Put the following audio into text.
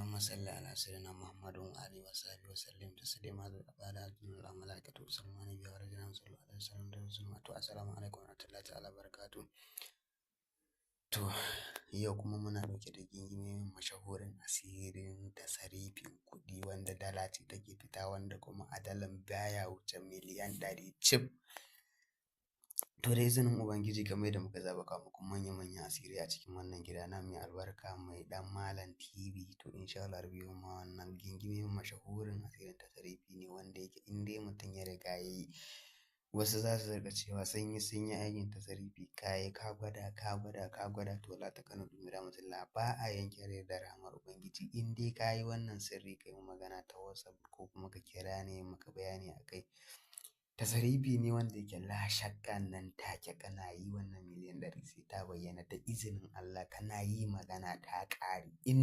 Allahumma salli ala sayyidina Muhammadin wa alihi wa sahbihi wa sallim taslima ala ala malaikatu sallallahu alaihi wa sallam sallallahu alaihi wa sallam. To, assalamu alaikum wa rahmatullahi ta'ala barakatuh. To, yau kuma muna ɗauke da gingimemin mashahurin asirin tasarifin kuɗi wanda dala ce take fita, wanda kuma a dalan baya wuce miliyan 100 cif. To, da izinin Ubangiji, kamar yadda muka saba kawo muku manya-manyan asiri a cikin wannan gida na mai albarka, mai ɗan Malam TV. To, insha Allah rabbi, yau ma wannan gingimemin mashahurin asirin tasarifi ne wanda yake in dai mutum ya riga ya yi, wasu za su riƙa cewa sun yi aikin tasarifi, ka yi, ka gwada, ka gwada, ka gwada. To, la taqnatu min rahmatillah, ba a yanke rai da rahmar Ubangiji. In dai ka yi wannan sirri, ka yi magana ta WhatsApp ko kuma ka kira ne maka bayani a kai. Tasarifi ne wanda yake la shakka nan take kana yi, wannan miliyan 100 sai ta bayyana da izinin Allah. Kana yi magana ta ƙare. In